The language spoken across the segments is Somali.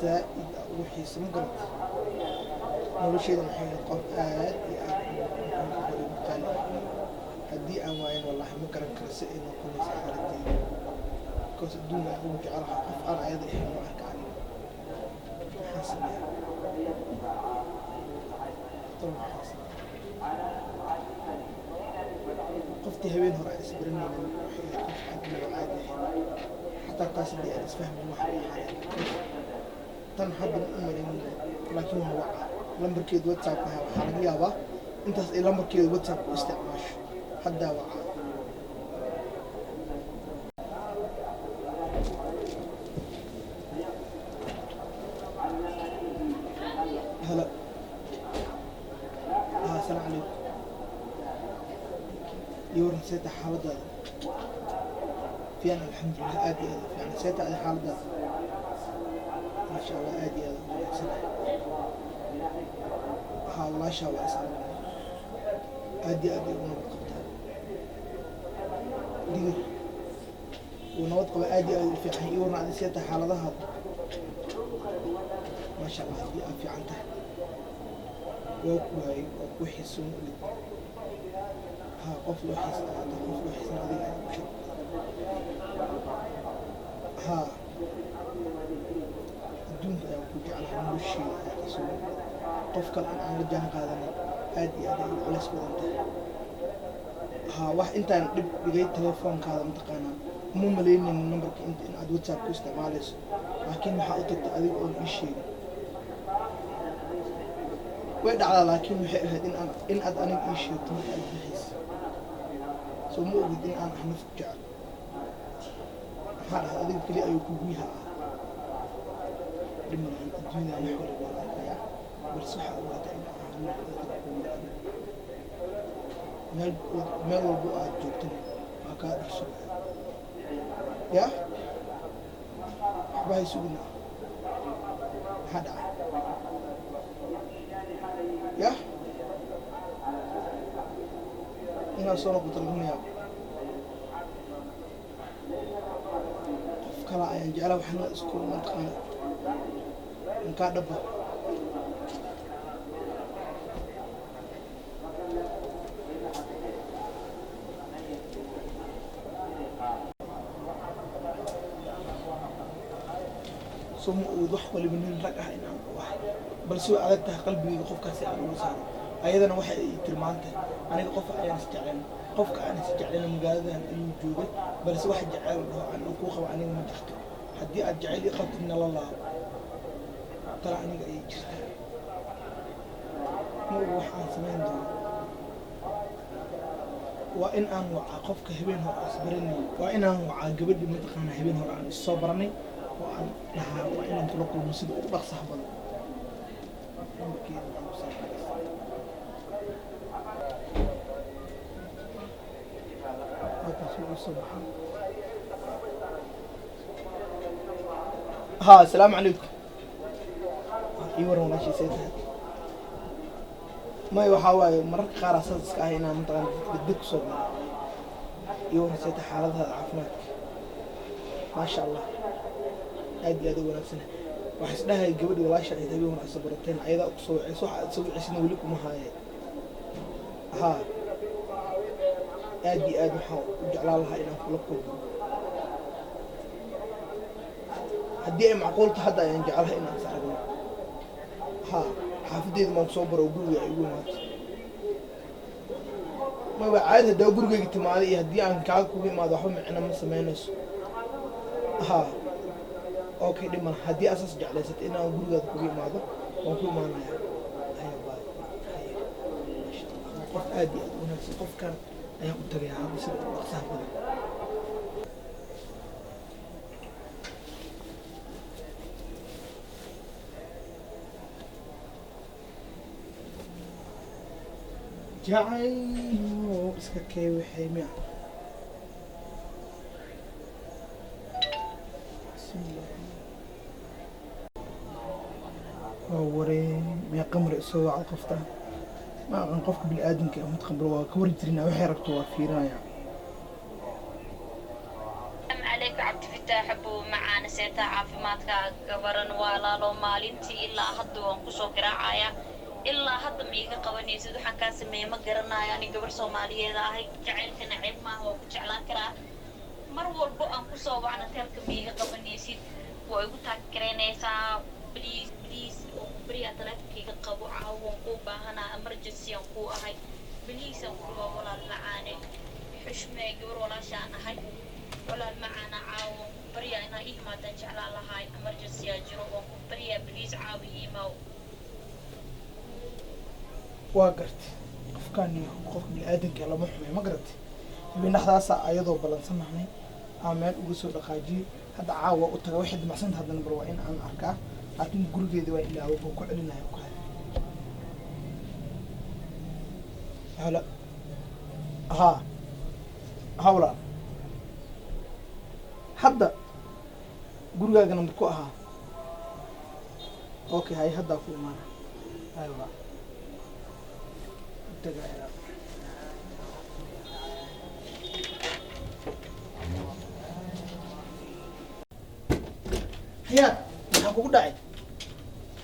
Zaaid aa ugu xiisa, ma garat? Nolosheeda waxay ahayd qof aad iyo aad ugu qaali ah. Haddii aan waayan, wallahi ma garan karo si ay noqonayso xaaladeyda, because adduunka aan ugu jecelahay qof aan ayada ahayn ma arka aniga. Maxaan sameeyaa talo? Maxaan sameeyaa? Qoftii habeen hore aan isbaranaynin waxay ahayd qof aan inaba caadi ahayn. Xataa taas haddii aan isfahmin wax bay ahaayeen, because tan hadda ma u malaynayno, laakiin waan wacaa lambarkeedu WhatsApp ahaa. Waxaa laga yaabaa intaas ay lambarkeedu WhatsApp u isticmaasho. Haddaa wacaa. Halo, haa, asalaamu calaykum. Iyo waran, see tahay xaaladaada? Fiican, alxamdulilah, aad iyo aad u fiican. See tahay xaaladaada? Maasha Allah, aad iyo aad u wanaagsanahay. Haa, walaashaa waa is aragnay, aad iyo aad ay u nabad qabtaa. Digir wuu nabad qaba, aad iyo aad u fiican. Iyo warna, adi see tahay xaaladahaada? Maasha Allah, haddii aad fiican tahay. Waa ku waayey, waa ku xiisoon ogid. Haa, qof loo xiisa ahaata, qof loo xiisan adiga ayaa ku sharaf badan. Haa, adduunka ayaan ku jeclahay, nolosheeda ayaa kasoo ogid. Qof kale in aan la jaan qaadanin aad iyo aad ay u culays badan tahay. Haa, wax intaan dhib dhigay telefoonkaada, mataqaanaa, uma malaynaynin nambarka inta in aad WhatsApp ku isticmaalayso, laakiin waxaa u tagtay adiga oon ii sheegin. Way dhacdaa, laakiin waxay ahayd in aad aniga ii sheegto marka aad bixaysa. Soo ma ogid in aan ah naf ku jecel? Maxaa dhahday? Adiga keli ayuu kugu yahaa. Dhib malahan, adduunyada wax waliba waan arkayaa, balse waxaa ogaataa in aan wiil kuu maqan. Meel meel walbo aad joogtana waa kaa dhar sugaya. Yaa, waxba hay sugina. Maxaa dhacay? Yah, inaad soo noqoto lagama yaabo. Qof kale ayaan jeclaa, waxna isku mataqaana inkaa dhaba. Soo ma ood wax waliba nin rag ah in aan u ahay, balse way adag tahay qalbigayga qofkaasi aan uga saaro. Ayadana waxa ay tilmaantay aniga qof ayaan is jeclayn. Qofka aan is jeclayn magaaladan ayuu joogay, balse wax jeceyl dhaho aan kuu qabo aniga ma jirto. Haddii aad jeceyl ii qabtid, nala laabo tala aniga ayay jirtaa. Ma oga wax aan samayn doono. Waa in aan wacaa qofka habeen hore isbaranay. Waa inaan wacaa gabadhi, mataqaanaa, habeen hore aan issoo baranay oo aan dhahaa waa inaan kula kulmo sida ugu dhaqsaha badan. Lambarkeeda waxaan ku soo fadhiistay. Halkaas wuu soo baxaa. Haa, asalaamu calaykum. Ii waran walaashii, see tahay? May, waxaa waaye mararka qaar asaas iska ah inaan, mataqaana, degdeg kusoo galo. Ii waran, see tahay xaaladaada caafimaadka? Maasha Allah, aad iyo aad u wanaagsanahay. Waxaa is dhahay gabadhi walaasha ay habeen hore isa barateen ayadaa kusoo waceyso. Waxa aad soo waceysina weli kuma haaye. Haa, aad iyo aad waxaan u jeclaan lahaa inaan kula kulmo haddii ay macquul tahay. Hadda ayaan jeclahay inaan is aragno. Haa, xaafadeyda maan kusoo baro oo guriga ay igu imaato. Ma waa caadi, haddaa gurigayga timaaday iyo haddii aan kaaga kugu imaado waxba micno ma samaynayso. Haa, okay, dhib malaha. Haddii asaas jeclaysatay inaan gurigaada kugu imaado, waan ku imaanayaa. Haya, baay. Haya, maasha Allah, qof aad iyo aad u wanaagsan. Qofkan ayaan u tagayaa hadda sida ugu dhaqsaha badan. Jacayl iska kee waxay miya. Bismillah. Waa waree, meeqa mar isoo wacda qofta? Ma aqaan qofka bini'aadamka ah mid waa ka wari jirina. Waxay rabto waa fiirinaya. السلام عليكم عبد الفتاح. Abow macaana, seetaa caafimaadkaaga gabaran? Walaalo, maalintii ilaa hadda waan kusoo garaacayaa, ilaa hadda ma iiga qabanaysid. Waxaan kaa sameeyey ma garanayo. Ani gabar Soomaaliyeed ahay, jacaylkana ceeb maaha, waa ku jeclaan karaa. Mar walbo aan kusoo wacna teelka ma iiga qabanaysid, waa igu taagaraynaysaa. Please, please, oo ku baryaa, taleefonkayga qabo. Caawa waan kuu baahanaa, emergency aan kuu ahay. Please aan ku dhawaa, walaal macaane, xushmee, gabar walaashaan ahay. Walaal macaana, caawa waan ku baryaa, inaa ii imaadaan jeclaan lahaay. Emergency aa jiro, waan ku baryaa, please, caawi ii imaw. Waa gartay. Qofkaan iyo qofka bini-aadanka lama xumay, ma garatay? Habeen dhexdaasa ayadoo ballansanahnay aan meel uga soo dhaqaajiyey. Hadda caawa u taga, waxay damacsanta haddana bar waa in aan arkaa, laakiin gurigeedi waa ilaawo, buu ku celinaya ku hay. Hala, haa haa, walaal, hadda gurigaaga nambar ku ahaa? Okay, hay, haddaa ku imaana. Hay walaal, tagaya. Xayaad, maxaa kugu dhacay?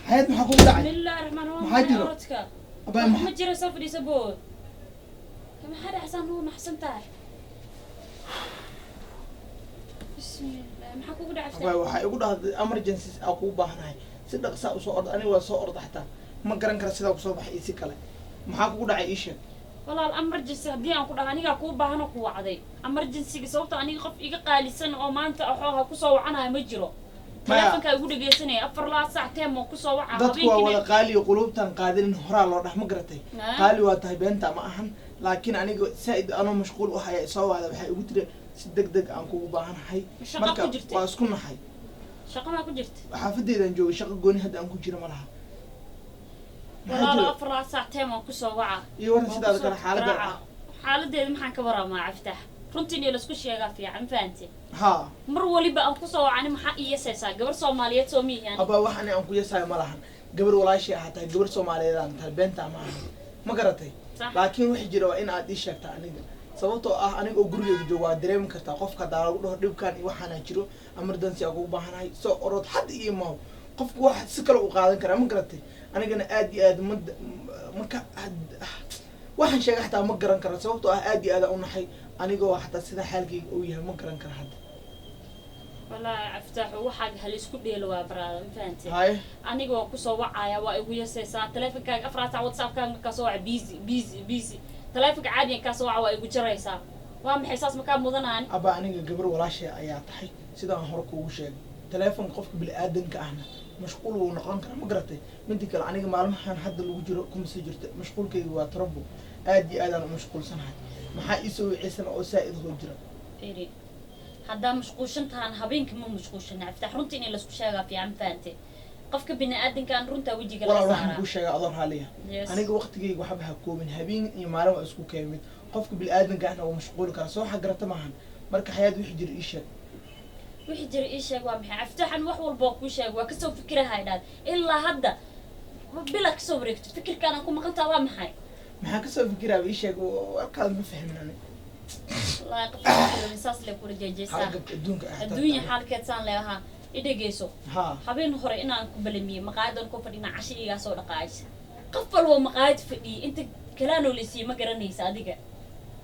Xayaad, maxaa kugu dhacay? Bismillahi raxmaan raxiim. Maxaa jiro? Orodka. Abaa, ma maxaa jiro, soo fadhiisa bood. Maxaa dhacsan? Ugu naxsan tahay? Bismillah, maxaa kugu dhacay? Abaa, waxaa igu dhahday emergency aa kugu baahanahay, si dhaqsaa usoo orda. Aniga waa soo orda, xataa ma garan kara sidaa kusoo baxay iyo si kale. Maxaa kugu dhacay? Ii sheeg. Walaal, emergency haddii aan ku dhaha, anigaa kuu baahan oo ku wacday emergencyga, sababta aniga qof iga qaalisan oo maanta waxooha kusoo wacanaya ma jiro. Maya. Taleefonkaa igu dhegeysanaya 4 saac teem oo kusoo waca. Dadku waa Habeenkiina wada qaaliyo, quluubtan qaadinin horaa loo dhah, ma garatay? Ah. Qaali waa tahay, beenta ma ahan, laakiin aniga saa-id anoo mashquul u haya isoo wacda, waxay igu tiri si deg deg aan kugu baahanahay. Shaqo Marka ku jirtay? waa isku naxay. Shaqo maa ku jirta? Xaafadeydaan joogay, shaqo gooni hadda aan ku jiro ma laha. Maxaa Walaalo, jiro? 4 saac teem oo kusoo waca. Iyo waran, Waan sidaada kusoo kale xaaladda? garaaca. Xaaladeeda maxaan ka waramaa, Caftaax? Runtii in laisku sheegaa fiican, ma fahanteen? Haa. Mar waliba aan kusoo wacani, maxaa ii yasaysaa? Gabar Soomaaliyeed soo miihi ani? Abaa, wax ani aan ku yasayo ma lahan. Gabar walaashay ahaa tahay, gabar Soomaaliyeed aan tahay, beentaa ma ahan, ma garatay? Sax. Laakiin wixii jira waa in aad ii sheegtaa aniga, sababtoo ah aniga oo gurigeyga joogo waa dareemi kartaa qofka haddaa lagu dhaho dhibkan iyo waxaana jiro, emergency aan kugu baahanahay, soo orod hadda iyo maho, qofku wax si kale u qaadan karaa, ma garatay? Anigana aad iyo aad ma marka waxaan sheegay xataa ma garan karo, sababtoo ah aad iyo aad aan u naxay anigoo xataa sida xaalkeyga uu yahay ma garan kara hadda. Wallaahi Caftaax, waxaaga halaisku dheelo waa baraada, ma fahanteen? Haye. Aniga waa kusoo wacaya, waa igu yasaysaa. Taleefonkaaga 4 saac, WhatsAppkaaga markaa soo waca busy, busy, busy. Taleefonka caadigan kaa soo waca waa igu jaraysaa. Waa maxay saas? Makaa mudanaan? Abaa, aniga gabar walaashay ayaa tahay, sidaan hore kuugu sheegay. Taleefonka qofka bini-aadanka ahna mashquul wuu noqon karaa, ma garatay? Midda kale, aniga maalmahan hadda lagu jiro kuma sii jirto, mashquulkayga waa tarabo, aad iyo aadaan u mashquulsanahay. Maxaa iisoo wicisan oo saa-id hoo jira? Fiiri, haddaa mashquulshan tahan, habeenkii ma mashquulshana. Caftaax, runtii in laisku sheegaa fiican, ma fahante? Qofka bini-aadankaan runtaa wejiga laga Walaal, waxaan saaraa. kuu sheegaa adoo raaliya. Yes. Aniga waqtigayga waxba ha koobin, habeen iyo maalin waa isku keemid. Qofka bini-aadanka ahna wuu mashquuli karaa, soo waxa garata maahan. Marka xayaad, wixii jira ii sheeg. Wixii jira ii sheeg waa maxay, Caftaaxan? Wax walba waa kuu sheeg, waa kasoo fikirahay dhaad. Ilaa hadda bila kasoo wareegto, fikirkaanaan ku maqantaa waa maxay? Maxaa kasoo fikiraaba? Ii sheeg, warkaada ma fahmin ani. Wallaahi qofka saas le kula jeejeysaa. Hargabka adduunka ah. Adduunya xaalkeed saan le ahaa. I dhegeyso. Haa. Habeen hore inaan ku balamiyey maqaayadan ku fadhina, casho igaa soo dhaqaaysa. Qof walba maqaayad fadhiyey inta kalaanoo laysiiyey, ma garanaysa adiga,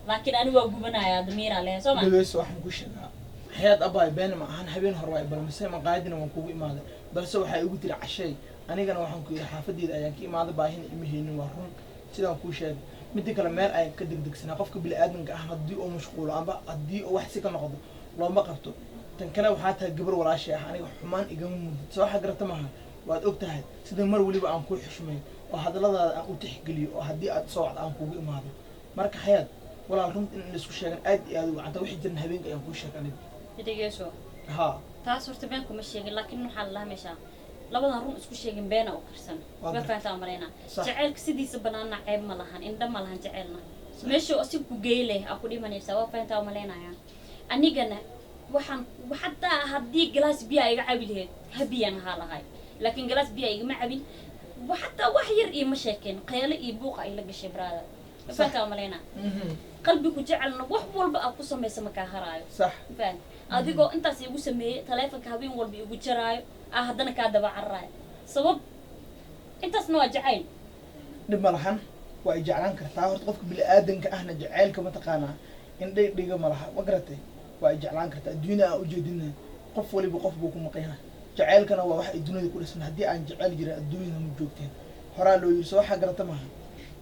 laakiin ani waa gubanayaa, damiiraa lehe, soo ma? Dhegeyso, waxaan ku sheegaa xayaad abaay, been ma ahan. Habeen hore waa balmisay, maqaayadina waan kugu imaaday, balse waxaa igu tiri cashay. Anigana waxaan ku yidhi xaafadeyda ayaan ka imaaday, baahina ima haynin. Waa run sidaan kuu sheegay. Midda kale, meel ayaan ka degdegsanaa. Qofka bini-aadanka ah haddii uu mashquulo amba haddii uu wax si ka noqdo looma qabto. Tan kale, waxaa tahay gabar walaashay ah, aniga xumaan igama mudid, soo waxa garata maaha? Waad og tahay sida mar weliba aan kuu xushmeeyo oo hadalladaada aan u tixgeliyo oo haddii aad soo wacdo aan kugu imaado. Marka xayaad walaal, runta in laisku sheegan aad iyo aad u wacanta. Wixii jiran habeenka ayaan kuu sheegay aniga. Dhegeyso. Haa. Taas horta been kuma sheegin, laakiin waxaa la lahaa meesha labadan run isku sheegin beena u karsan. Waa Ma gartay. fahantaa malaynaa? Sax. Jaceylka sidiisa banaana ceeb ma lahan, indha ma lahan jaceylna. Meeshuu asiga ku geey leh aa ku dhimanaysaa, waa fahantaa malaynaya? Anigana waxaan xataa haddii galaas biyaa iga cabi lahayd, habiyaan ahaa lahay, laakiin galaas biyaa igama cabin. Xataa wax yar iima sheekeen, qeelo iyo buuqa ay la gashay, brother. Ma Sax. fahantaa malaynaa? Mhm. Qalbi ku jecelna wax walba aad ku samaysa ma kaa haraayo. Sax. Faham, adigoo intaas igu sameeyey, taleefonka habeen walba igu jaraayo, aa haddana kaa daba cararaayo. Sabab intaasna waa jacayl. Dhib ma lahan, waa ay jeclaan kartaa. Horta qofka bini-aadanka ahna jaceylka mataqaanaa indhay dhiga ma laha, ma garatay? Waa ay jeclaan kartaa. Adduunyada aan ujeedina qof waliba qof buu ku maqan yahay. Jaceylkana waa wax ay dunida ku dhisan. Haddii aan jeceyl jirin, adduunyada ma joogteen. Horaa loo yiri. Soo waxaa garata maaha,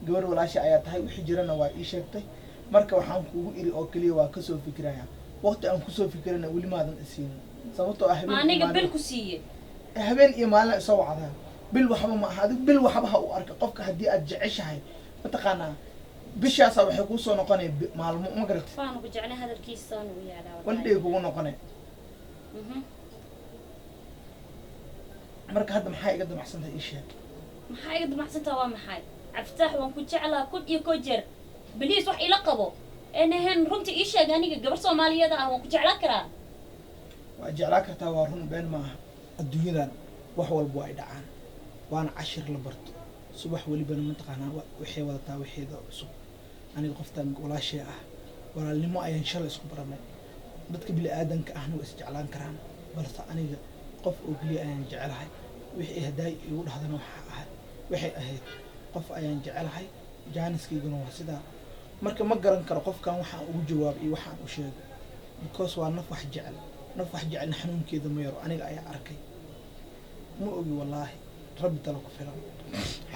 gabar walaasha ayaa tahay, wixii jirana waa ii sheegtay. Marka waxaan kugu iri oo keliya waa kasoo fikiraya. Waqti aan kusoo fikirana weli maadan isiinin, sababtoo ah Ma habeen iyo aniga maalin bil ku siiye? Habeen iyo maalin isoo wacdaa. Bil waxba ma aha. Adigu bil waxba ha u arka. Qofka haddii aad jeceshahay, mataqaanaa, bishaasa waxay kuusoo noqonaya maalmo, ma garatay? Waanu ku jeclay, hadalkiisa ugu yaalaa. One day kugu noqonay. Marka hadda maxaa iga damacsantahay? Ii sheeg. Maxaa iga damacsantaa? Waa maxay, Cabdifitaax? Waan ku jeclaa kun iyo koo jeer. Please, wax ila qabo een ahayn, runta ii sheeg. Aniga gabar Soomaaliyeed ah, waan ku jeclaan karaa. Waa jeclaa kartaa, waa run, been maaha. Adduunyadan wax walba waa ay dhacaan, waana cashir la barto. Subax welibana mataqaanaa waxay wadataa waxeeda cusub. Aniga qoftaan walaashay ah, walaalnimo ayaan shalay isku baranay. Dadka bini-aadanka ahna waa isjeclaan karaan, balse aniga qof oo keliya ayaan jecelahay. Wixii haddaay igu dhahdana waxaa ahayd, waxay ahayd qof ayaan jecelahay, jaaniskayguna waa sidaa. Marka ma garan karo qofkan waxaan ugu jawaab iyo waxaan u sheego, because waa naf wax jecel. Naf wax jecelna xanuunkeeda ma yaro, aniga ayaa arkay. Ma ogi wallaahi, rabbi tala ku filan.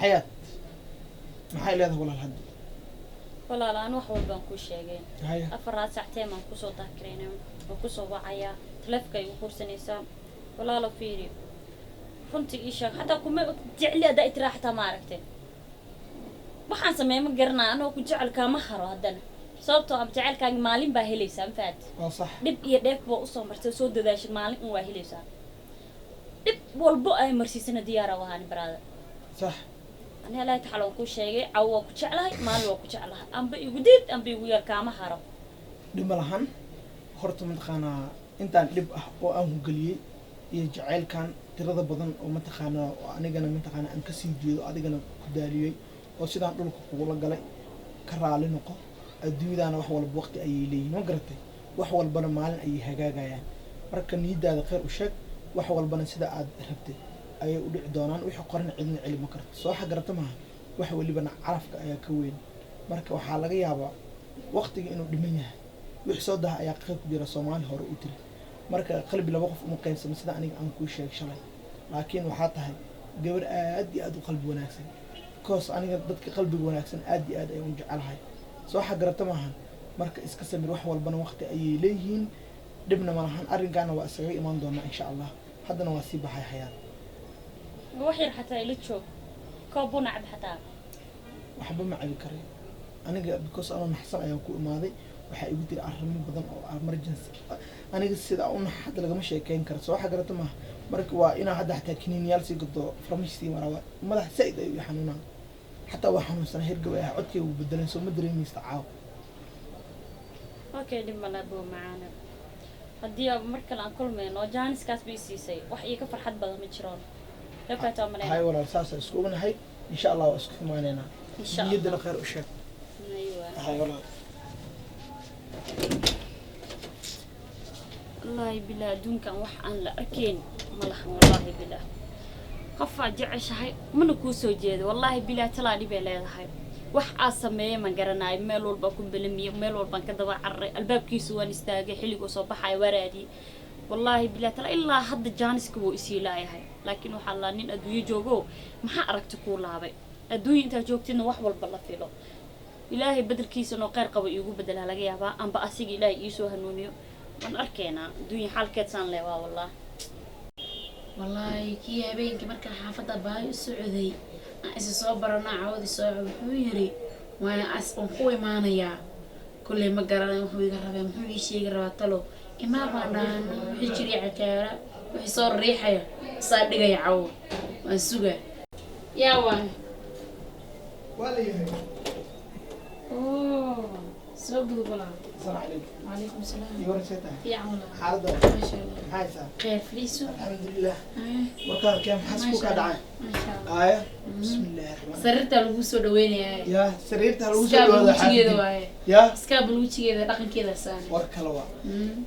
Xayaat, maxay leedahay walaal hadda? Walaal, aan wax walbaan kuu sheegay. Haya. Afaraad sacteem aan kusoo daakirayna, waan kusoo wacayaa, taleefka igu kursanaysaa. Walaalo, fiiri, runtii ii sheeg. Xataa kuma jecli haddaa itiraa, xataa ma aragtay waxaan sameeye ma garanaya. Anoo ku jecel kaama haro haddana, sababtoo ah jecelkaagi maalin baa helaysaa, ma fahanti? Waa sax. Dhib iyo dheef baa usoo martay, soo dadaashid, maalin un waa helaysaa. Dhib walbo ay marsiisana diyaara u ahaani, brother. Sax. Ani Ilaahi taxala waan kuu sheegay, cawo waa ku jeclahay, maalin waa ku jeclahay. Amba igu diid, amba igu yar, kaama haro. Dhib ma lahan. Horta mataqaanaa intaan dhib ah oo aan hugeliyey iyo jaceylkan tirada badan oo mataqaanaa oo anigana mataqaanaa aan kasii jeedo, adigana ku daaliyey oo sidaan dhulka kugula galay, ka raali noqo. Adduunyadaana wax walba waqti ayay leeyihin, ma garatay? Wax walbana maalin ayay hagaagayaan. Marka niyadaada khayr u sheeg, wax walbana sida aad rabtay ayay u dhici doonaan. Wixii qoran cidna celi ma karto. Soo waxa garata maaha, wax welibana calafka ayaa ka weyn. Marka waxaa laga yaabaa waqtiga inuu dhiman yahay. Wixii soo daha ayaa qayb ku jira, Soomaali hore u tiri. Marka qalbi laba qof uma qaybsamo, sida aniga aan kuu sheeg shalay. Laakiin waxaa tahay gabar aad iyo aad u qalbi wanaagsan, because aniga dadka qalbiga wanaagsan aad iyo aad ayaan u jecelahay. Soo waxa garata maahan. Marka iska samir, wax walbana waqti ayay leeyihiin. Dhibna ma lahan, arrinkaana waa iskaga imaan doonaa insha Allah. Haddana waa sii baxay, Xayaat. Wax yar xataa ila joog, koob buna cab xataa. Waxba ma cabi karay aniga, because anoo naxsan ayaan ku imaaday. Waxaa igu tiri arrimo badan oo emergency. Aniga sida u nax hadda lagama sheekeyn karo. Soo waxa garata maaha. Marka waa inaa hadda xataa kiniiniyaal sii gado, farmasi maraa. Madax zaid ayuu i xanuunaa, xataa waa xanuunsanaa, hergab ah, codkayga wuu bedelan. Soo ma dareemaysta caaw? Okay, dhib male buu macaana. Haddii aad mar kale aan kulmayno, jaaniskaas bay siisay, wax iiga farxad badan ma jiroon lafataa. Hay. Maleyna. Walaal, saasa isku ognahay. Insha Allah waa isku imaaneynaa. Insha Niyaddana Allah. khayr u sheeg. Aywa. Hay walaal. Wallaahi bilaa, adduunkan wax aan la arkayn ma lahan. Wallaahi bilaa, qofaad jeceshahay mana kuu soo jeedo. Wallaahi bilaa, talaa dhibay leedahay. Wax aa sameeye ma garanaayo. Meel walbaa ku belamiye, meel walbaan ka daba cararay, albaabkiisu waan istaagay, xilliguu soo baxayo waa raadiyey. Wallaahi bilaa tala, ilaa hadda jaaniska wuu isii laayahay. Laakiin waxaa laa nin adduunyo joogo, maxaa aragti kuu laabay? Adduunya intaad joogtidna wax walba la filo. Ilaahay bedelkiisa noo kheyr qabo iigu bedelaa laga yaabaa, amba asiga Ilaahay iisoo hanuuniyo. Waan arkaynaa adduunya xaalkeed saan leh waa wallah. Wallaahi kii habeenkii markaan xaafadda baahi u socday aan isa soo baranaa, cawadi soo, wuxuu yiri waan as waan ku imaanayaa. Kulley ma garanay wuxuu iga rabaa, muxuu ii sheegi rabaa. Talo imaa baan dhahana, wixii jiriya cakaara, wixii soo riixaya isaa dhigaya. Cawo waan sugaa, yaa waay? Waa la yahay. Oo soo gudub walaal. Asalaamu calaykum. Wacalaykum salaam. Iyo waran, see tahay? Fiican walaal. Xaaladda? Maasha Allah. Maxaa haysaa? Khayr, fariiso. Alxamdulilah. Haye. Warkaada kee, maxaa isku kaa dhacay? Maasha Allah. Aaya, bismillahi raxmaan. Sariirtaa lagu soo dhaweynayaa. Yaa, sariirta lagu soo Iskaabul dhawaado wejigeeda xaafadii. Waaye. Yaa. Iskaabul wejigeeda dhaqankeeda saane. War kale waa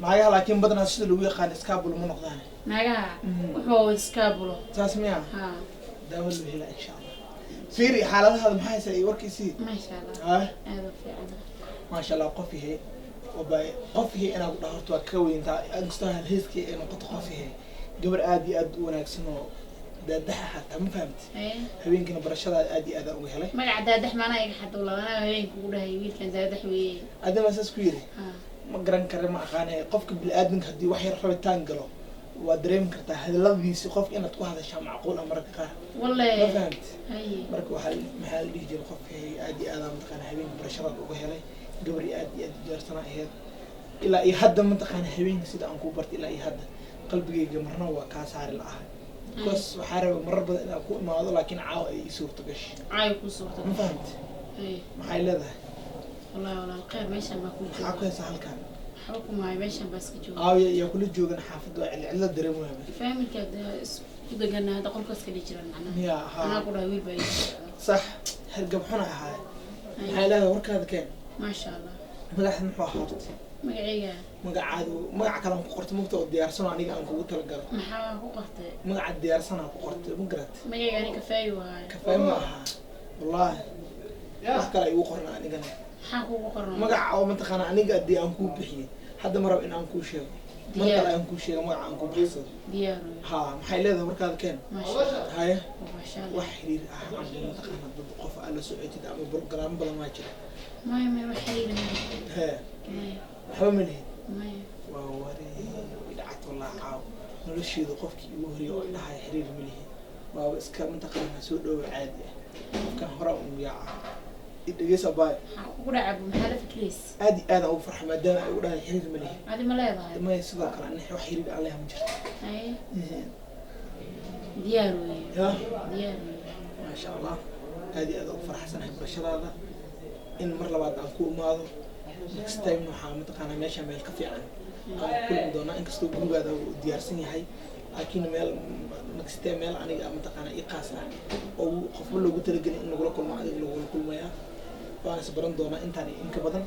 naagaha, laakiin badanaa sida lagu yaqaan iskaabul ma noqdaan. Naagaha wuxuu iskaabulo. Saas miya? Ha. Daawo loo helaa insha Allah. Fiiri, xaaladahaada maxaa haysaa iyo warkiisii? Maasha Allah. Ah. Aad u fiican. Maasha Allah. Qof yahay waba qof yahay inaad ku dhaho horta waa ka weyntaa, inkastoo halheyskii ay noqoto qof yahay gabar aad iyo aad u wanaagsan oo daadaxa xataa, ma fahamti? Haye. Habeenkiina barashadaada aad iyo aad aan uga helay. Magaca daadax maanaa iga xad walaal, anaa habeenka ugu dhahay wiilkan daadax weeye. Adima saas ku yiri? Ha. Ma garan kara, ma aqaane. Qofka bini-aadamka haddii wax yar rabitaan galo, waa dareemi kartaa hadaladiisi. Qofka inaad ku hadashaa macquul ah mararka qaar, Walle. ma fahamti? Haye. Marka waxaa maxaa la dhihi jiray, qof yahay aad iyo aad aan mataqaana habeenka barashadaada uga helay. Gabar aad iyo aad u diyaarsana ahayd ilaa iyo hadda. Mataqaana habeenka sida aan kuu bartay ilaa iyo hadda qalbigayga marna waa kaa saari la'ahay, because waxaa rabay marar badan inaan ku imaado, laakiin caawa ay ii suurto gashay. Caayo kuu suurta. Ma fahamti? Haye. Maxay leedahay? Wallahi walaal, khayr, meeshaan baa kuu Maxaa ku jooga. haysaa halkan? Waxba kuma hayo, meeshaan baa iska jooga. Aawiya yaa kula joogan xaafadda? Waa cidlo dareemayaba. Faamilka dee isku deganaa hadda, qolkaas ka dhihi jiraan macnaha. Miya? Anaa Haa. ku dhahay wiil baa ii socda. Sax, hergab xuna ahaay. Maxay leedahay? Warkaada keen. Maasha Allah. Magaxda muxuu ahaa horta? Magacayga? Magacaadu magac kale aan ku qortay mugta oo diyaarsano aniga aan kugu talagalay. Maxaa ku qortay? Magaca diyaarsan aan ku qortay, ma garat? Magacayga ani kafaayo waaye. Kafee ma ahaa wallaahi, wax kale ay igu qorna anigana. Maxaa kugu qornaa? Magaca oo mataqaana aniga haddii aan kuu bixiyey hadda ma rabo in aan kuu sheego mar Diyaar. kale aan kuu sheego magaca aan kuu bixsado. Diyaar weeye. Ha, maxay leedahay? Warkaada keen. Maasha Allah. Haya. Maasha Allah. Wax xiriir ah ama mataqaana dad qof aad la socotid ama programmo badan waa jira? Maya, maya, wax xiriir maya. Hee. Maya. Waxba ma lihid? Maya. Waa waree dhacad walaa caaw nolosheedu qofkii igu horreeyay oo dhahay xiriir ma lihi waaba iska mataqaana soo dhowa caadi ah. Qofkan hore un yaaca dhegeysa baay. Maxaa kugu dhacay bu? Maxaa la fikiraysa? Aad iyo aad aan ugu farxay maadaama ay ugu dhahay xiriir ma lihi. Adi ma leedahay? Maya, sidoo kale ani wax xiriir aan leeyahay ma jirto. Haye, diyaar weeye. Ya. Diyaar weeye. Maasha Allah, aad iyo aad ugu faraxsanahay barashadaada in mar labaad aan ku imaado. Next time waxaa mataqaanaa meesha meel ka fiican aan ku kulmi doonaa, inkastoo gurigaada uu diyaarsan yahay, laakiin meel next time meel aniga mataqaanaa ii qaas ah oo qofba loogu talagelin in lagula kulmo adiga lagula kulmayaa, waan is baran doonaa intaan iyo in ka badan.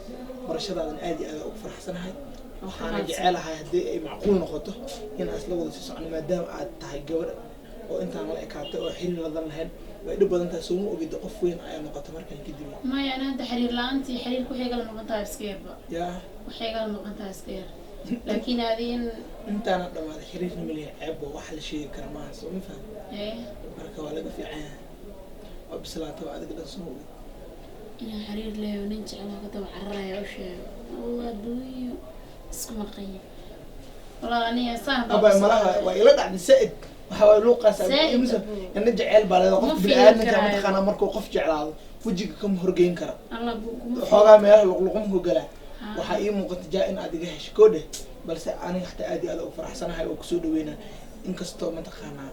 Barashadaadan aad iyo aad ugu faraxsanahay. Waxaana jecelahay haddii ay macquul noqoto in aan isla wada sii socono, maadaama aad tahay gabar oo intaan la ekaatay oo xiriir ladan lahayn. Way dhib badan tahay, sooma ogida? Qof weyn ayaa noqota markaan kadib. Maya, ana hadda xiriir la-aantii xiriirka waxay igala maqan tahay iska yarba. Yaa. Waxay igala maqan tahay iska yar, laakiin adi in Intaana dhamaaday xiriirna ma leeyahay, ceeb waa wax la sheegi kara maaha, soo ma fahmi? Ee. Marka waa laga fiican yahay, waa bislaataba adiga dhan, soo ogid? Inaan xiriir leeyo nin jecel ka daba cararaya u sheego Allah adduunyo isku maqanya walaa aniga saan baa Abay ku malaha socdaa. Waa ila dhacday saa'id waxa waay luuqaas. Zaa'id, imisa abuu. ina jecel baa leedahay Ma qof fiirin bini'aadamka karaayo. mataqaanaa markuu qof jeclaado wejiga kama horgeyn kara. Allah buu kuma Xoogaa meelaha luqluqumku galaa. Ha. Waxaa ii muuqata jaa in aad iga hesho koodhe, balse aniga xataa aad iyo aad ugu faraxsanahay oo kusoo dhaweynaa, inkastoo mataqaanaa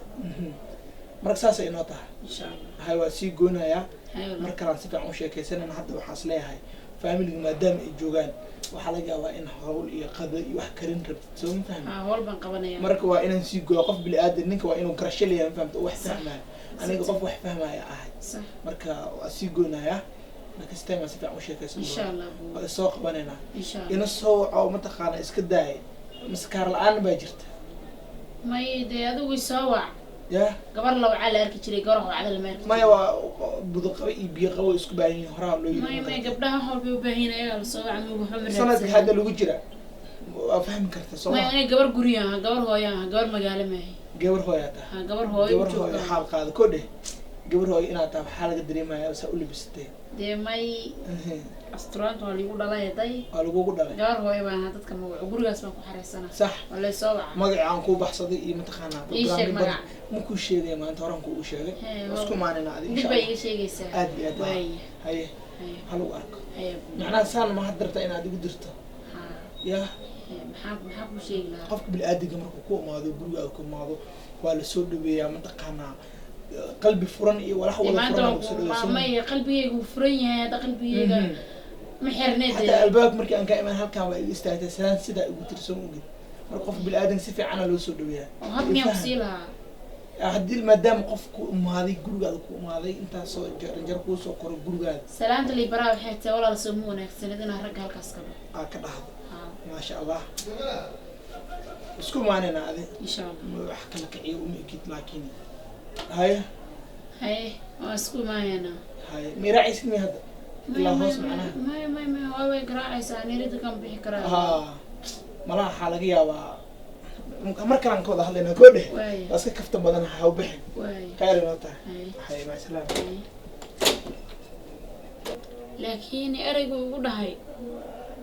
marka saasay inoo tahay. Insha Allah. Hay, waa sii goynayaa. Hayo. Mar kalaan si fiican u sheekaysanayna. Hadda waxaan is leeyahay faamiliga maadaama ay joogaan waxaa laga yaabaa in hawl iyo qado iyo wax karin rabtid, soo ma fahmi? Ha, howl baan qabanaya. Marka waa inaan sii gooyo. Qof bini-aadan ninka waa inuu garasho leeyahay, ma fahamta? Oo wax fahmaayo. Aniga qof wax fahmaya ahay. Sax. Marka waa sii goynayaa. Next time aan si fiican u sheekaysan Insha doonaa. Allah buu. Waa isoo qabanaynaa. Insha Allah. Ina soo waco mataqaana iska daaya maskaar la-aan baa jirta. May dee, adigu isoo wac. Ya. Gabar la wacaa la arki jiray, gabar wacda lama arki Maya, jirin. waa buduqabo iyo biyo qabo isku baahan yihiin, horaa loo yiri. Maya, maya, gabdhaha wax walbay u baahan yihiin, ayagaa lasoo waca ma waxba ma Sanadka raadsanin. Hadda lagu jira waa fahmi karta, soo Maya, ma? aniga gabar gurya aha, gabar hooyo aha, gabar magaalo maahi. Gabar hooyaa tahay? Ha, gabar hooyo u Gabar hooyo joogta. Xaal qaada ko dheh, gabar hooyo inaad tahay waxaa laga dareemayaa saa u labisatay. Dee may, asturaanta waa liigu dhalay day. Waa lagugu dhalay. Gabar hooyo baan ahaa, dadka magaco gurigaas baan ku xareysana. Sax. Waa laysoo waca. Magaca aan kuu baxsaday iyo mataqaanaa Ii sheeg programyo badan. magac. Ma kuu sheegaya, maanta horaan kuu sheegay. Hee, Waa isku imaanayna adi dib insha baa Allah. iiga sheegaysaa. Aad iyo aad. Waaya. Haye. Haye. Ha lagu arko. Haye. Macnaha saan ma hadda rabtaa inaad igu dirto? Ha. Ya. Haye, maxaa kuu sheegi lahaa? Qofka bini'aadamka markuu ku imaado guriga ku imaado waa lasoo dhaweeyaa, mataqaanaa qalbi furan iyo walax Dee wada maanta furan waan lagu soo ku dhaweeyaa, soo ma? maya, qalbigayga wuu furan yahay hadda qalbigayga. Ma xirneed. Xataa albaab markii aan ka imaan halkaan waa igu istaagtay, salaan sidaa igu tirsan ogid. Marka qof bini-aadan si fiicana loo soo dhaweeyaa. Oo hab miyaan kusii lahaa? Haddii maadaama qof ku imaaday gurigaada, ku imaaday intaasoo jaranjar kuu soo koro gurigaada. Salaanta liibaraa waxay tahay, walaal, soo ma wanaagsanid inaa ragga halkaas ka baxo. Aa ka dhahdo. Haa. Maasha Allah, isku imaanayna adi. Insha Allah. Ma wax kala kiciyo uma ekid, laakiin haya. Haye, waa isku imaanaynaa. Haya, ma iraacaysid mi hadda ilaa hoos macnaha? Maya, maya, maya, waa way garaacaysaa, niirada kan bixi karaa. Haa, malaha waxaa laga yaabaa mar kalaan ka wada hadlaynaa koo dheh. Waaya. Waa iska kaftan badan, ha u bixin. Waaya. Khayr inoo tahay. Haye. Haye, mac salaam. Haye. Laakiin ereygu ugu dhahay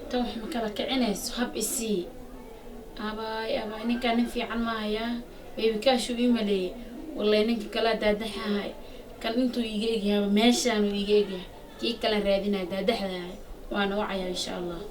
tan wax ma kala kicinayso, hab isii. Abaay, abaay, ninkaan nin fiican maahayaa. Baby kaashuu ii maleeyey. Wallahi ninka kalaa daadaxahay, kan intuu iiga egyahay, meeshaanuu iiga egyahay. Kii kalen raadinaya daadaxdahay, waana wacayaa insha Allah.